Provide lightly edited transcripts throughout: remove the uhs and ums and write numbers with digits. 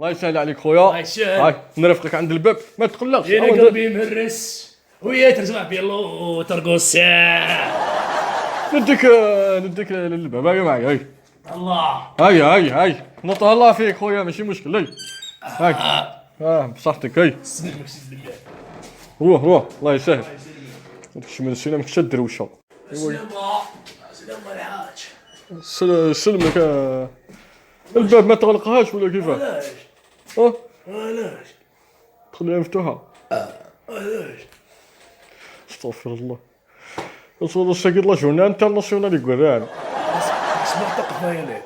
الله يسهل عليك خويا. الله يسهل. هاي نرافقك عند الباب، ما تقلقش. جينا أول قلبي مهرس ويا ترجع بيلو وترقص. نديك للباب، هاي معايا هاي. الله. هاي هاي هاي، نتهلا فيك خويا، ماشي مشكل. هاي هاي، بصحتك هاي. سلمك سيد المير. روح روح، الله يسهل. داكشي من السينما كنت دروشه. سلامة سلامة الحاج. سلمك. الباب ما تغلقهاش ولا كيفاه؟ علاش؟ اه. علاش؟ تخليها مفتوحه. علاش؟ استغفر الله، وصل الساكت la journée internationale يقول. سمعت قبايلات.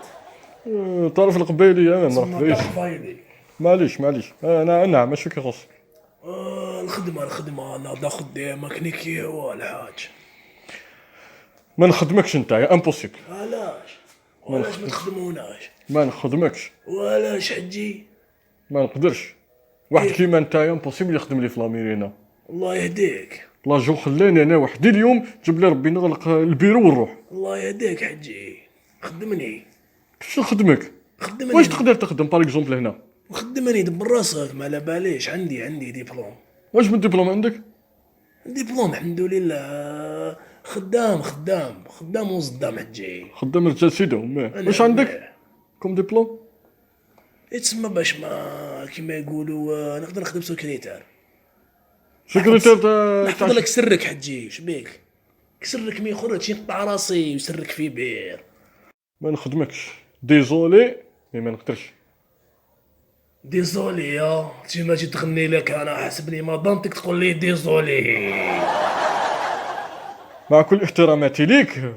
تعرف القبايلية، انا نروح بعيد. سمعت قبايلي. معليش معليش، انا نعم، ماشي كيخص. الخدمة الخدمة، انا ناخذ ميكانيكي هو الحاج. ما نخدمكش انت، impossible. علاش؟ وعلاش ما تخدموناش؟ ما نخدمكش. وعلاش حجي؟ ما نقدرش، واحد كيما انت impossible يخدم لي في la mairie نا. الله يهديك. l'agent خلاني انا وحدي اليوم، جاب لي ربي نغلق البيرو ونروح. الله يهديك حجي، خدمني. كيفاش نخدمك؟ خدمني. واش تقدر تخدم par exemple هنا؟ خدمني، دبر راسك، ما على باليش، عندي ديبلوم. واش من ديبلوم عندك؟ ديبلوم الحمد لله، خدام خدام خدام وصدام حجي. خدام رجال سيدهم. واش عندك comme diplôme؟ يتسمى باش ما كيما يقولوا، نقدر نخدم secrétaire. سكرتير تاع نحفظ لك سرك حجي، وش بيك؟ سرك ما يخرجش، يقطع راسي وسرك في بير. ما نخدمكش، désolé mais ما نقدرش. désolé يا تي ما جيت تغني لك انا، حسبني ما ضنتك تقول لي désolé. مع كل احتراماتي ليك،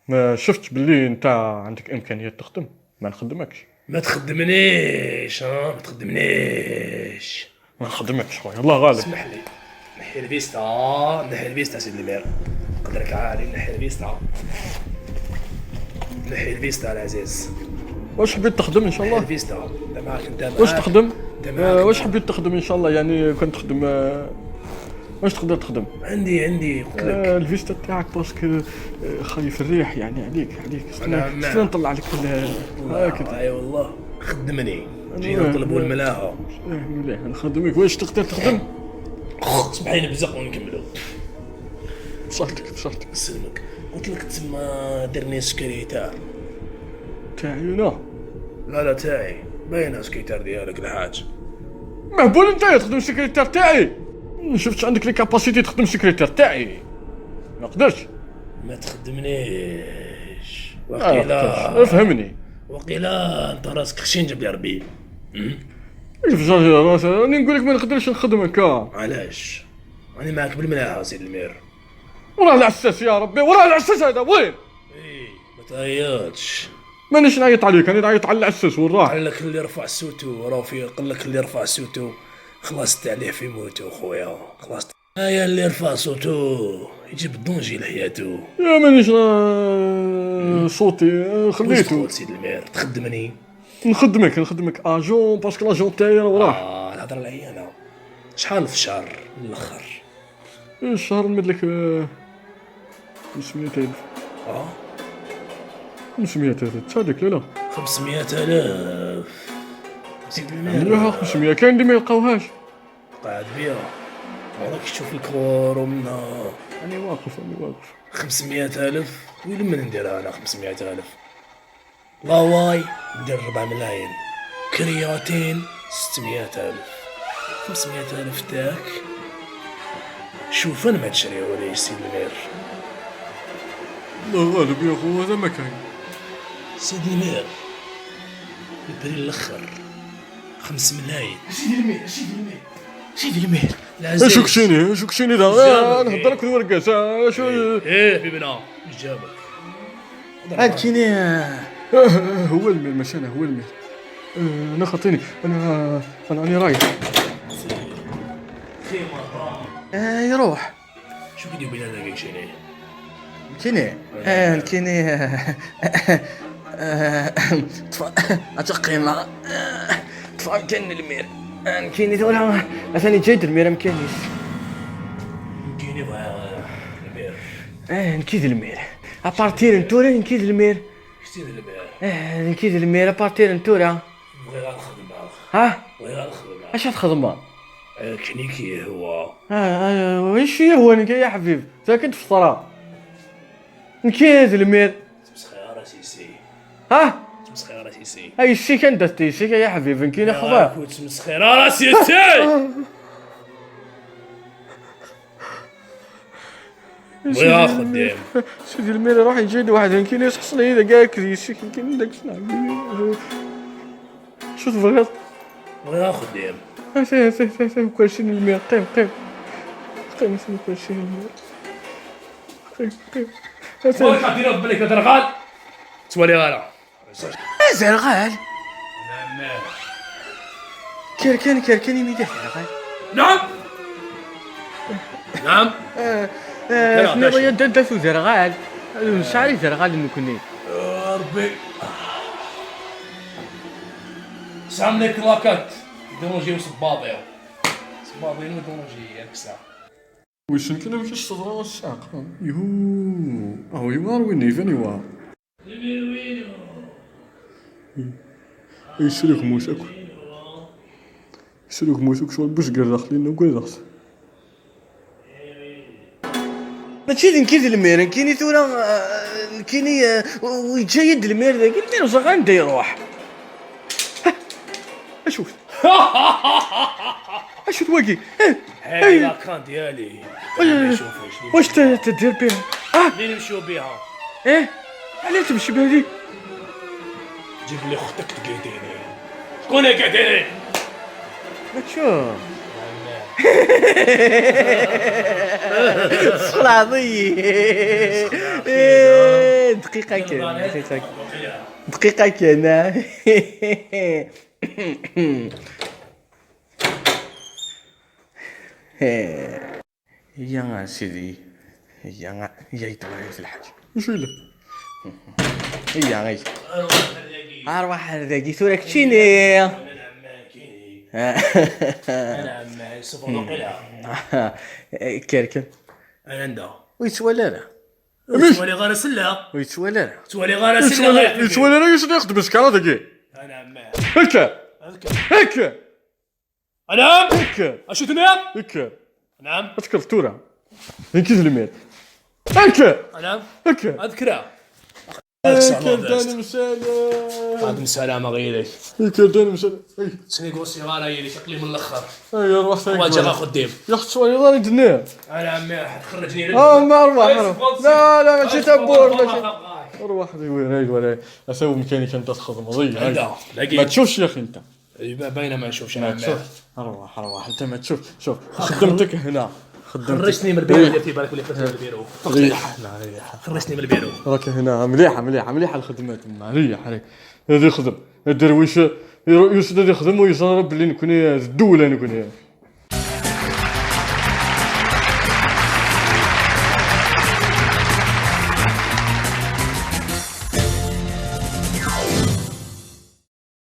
ما شفت باللي انت عندك امكانيات تخدم، ما نخدمكش. ما تخدمنيش؟ ها ما تخدمنيش؟ ما نخدمكش خويا، الله غالب. اسمح لي نحي الفيستا، نحي الفيستا سيدي المير، قدرك عالي، نحي الفيستا، نحي الفيستا العزيز. واش حبيت تخدم ان شاء نحي الله؟ الفيستا، انت معاك انت معاك. واش تخدم؟ انت معاك. واش حبيت تخدم ان شاء الله؟ يعني كنت تخدم، واش تقدر تخدم؟ عندي قلت لك. الفيستا تاعك parce que خايف الريح يعني عليك عليك. استنى. نعم. استنى نطلع لك هكذا. اي والله خدمني، جينا نطلبوا الملاهة. مليح، نخدمك. واش تقدر تخدم؟ اسمح لي نبزق ونكملوا. بصحتك بصحتك. سلمك، قلت لك تما درني سكريتار. تاعي انا؟ لا لا، تاعي باينه، سكريتار ديالك الحاج. مهبول انت تخدم سكرتير تاعي؟ ما شفتش عندك les capacités تخدم سكرتير تاعي، ما نقدرش. ما تخدمنيش؟ وقيلا وقيلا افهمني. وقيلا انت راسك خشين، جاب لي ربي. كيف راسي؟ راني نقول لك ما نقدرش نخدمك. علاش؟ راني معاك بالملاحه سيد المير. وراه العساس، يا ربي وراه العساس هذا وين؟ اي ما تعيطش. مانيش نعيط عليك، راني نعيط على العساس، وين راه؟ قال لك اللي رفع صوتو راه في، قال لك اللي رفع صوتو خلاص عليه في موتو خويا، خلاص هيا، اللي رفع صوتو يجيب ال danger لحياته. يا مانيش صوتي واش خليته. تقول سيد المير؟ تخدمني؟ نخدمك نخدمك agent، parce que l'agent تاعي راه وراه. اه الهضره العيانه، شحال في الشهر من الاخر؟ الشهر نمد لك 500 الف. اه؟ 500 الف تصدق؟ لا لا. 500 ألف سيد المير؟ لا، 500 كاين اللي ما يلقاوهاش. قاعد بيها وراك تشوف الكور ومنا. راني واقف راني واقف. 500 ألف وين من نديرها أنا 500 ألف؟ la whey ندير 4 ملايين، كرياتين 600 ألف، 500 ألف تاك شوف أنا ما تشري ولا سيد المير. الله غالب يا خو، هذا ما كاين. سيد المير، ال prix الاخر 5 ملايين. سيدي المير، سيدي المير، سيدي المير. العزيز. شو كشيني شو كشيني ذا؟ جابك. نهضر لك الورقاس شو؟ ايه في بنا، ايش جابك؟ هاد كيني. هو المير، ماشي انا، هو المير. انا خاطيني، انا راني رايح. يروح. شو كيدير بينا هذاك شيني؟ كيني كيني اتقيم تفكرني المير كيني ثورة مثلا جيد المير مكانيش. كيني بغا المير. اه نكيد المير à partir نتورا، نكيد المير. شتي المير؟ اه نكيد المير à partir نتورا. بغي غنخدم. ها بغيت الخدمة. اش تخدم؟ كنيكي هو. وش هو نكا يا حبيب؟ ساكن في الصرا نكيز المير. تمسخيرة سيسي. ها تمسخيرة سيسي. اي الشي كان دستي شي يا حبيب نكين خضر. كنت تمسخيرة سيسي. بغيت خدام. سيدي المير راح يجي واحد يمكن يحصل اذا قال كذي شي يمكن داك شو تبغيت؟ بغيت خدام. سي سي سي سي كلشي المير قيم قيم قيم سي كلشي المير قيم قيم. واش دير بالك ترغال تولي غالا زرغال. نعم. كركان كركان يميدا زرغال. نعم نعم. شنو هي دنتا زرغال شعري زرغال نكوني ربي سامني كلاكات دونجي وصباطيو صباطيو دونجي هاك. وش كنا مكاش تضرب الساق يهو اهو يوار وين يفن يوار يسلك موسك يسلك موسك شغل بوش قال داخلين وقال داخل. ماشي نكيز المير كيني ثورة كيني ويجا يد المير ذاك المير صغير بدا يروح. اشوف اشوف واقي. هاي لاكان ديالي واش تدير بها؟ منين نمشيو بها؟ ايه علاش تمشي بهذه؟ جيب لي اختك تقيديني. شكون اللي قاعديني؟ ما تشوف سخن. دقيقة كان دقيقة دقيقة كان. يا سيدي يا يا يطلع في الحاج. شو له؟ يا غي اروح هذاكي ثورك تشيني. انا عم سوف نقلها. كركن انا عندها ويتوالى لا تولي غير سله. ويتوالى لا تولي غير سله. يتولى لا يسني يخدم سكارة ذاكي. انا عم هكا هكا. نعم. هكا. اشو تنام؟ هكا. نعم. اذكر تورا نكيز المير هكا. نعم. هكا. اذكرها. هكا داني مسالة. هذا مسالة غيرك. هكا داني مسالة. تنيغوسي غالا يلي تقلي من الاخر. اي روح واجا غا خدام. يا اخي سؤالي ضاري دنيا. انا عمي تخرجني. ما اروح. لا لا ماشي تبور ماشي. اروح وين وين اسوي ميكانيكا انت تخدم ضيع. ما تشوفش يا اخي انت. باينة ما نشوفش. ما تشوف. اروح اروح انت ما تشوف. شوف خدمتك هنا. خدمتك. خرجتني من البيرو اللي في بالك ولا خرجتني من البيرو. ريح ريح. خرجتني من البيرو. راك هنا مليحة مليحة مليحة الخدمة تما ريح ريح. هذا يخدم الدرويش يوسف هذا يخدم ويصرف باللي نكون الدولة نكون.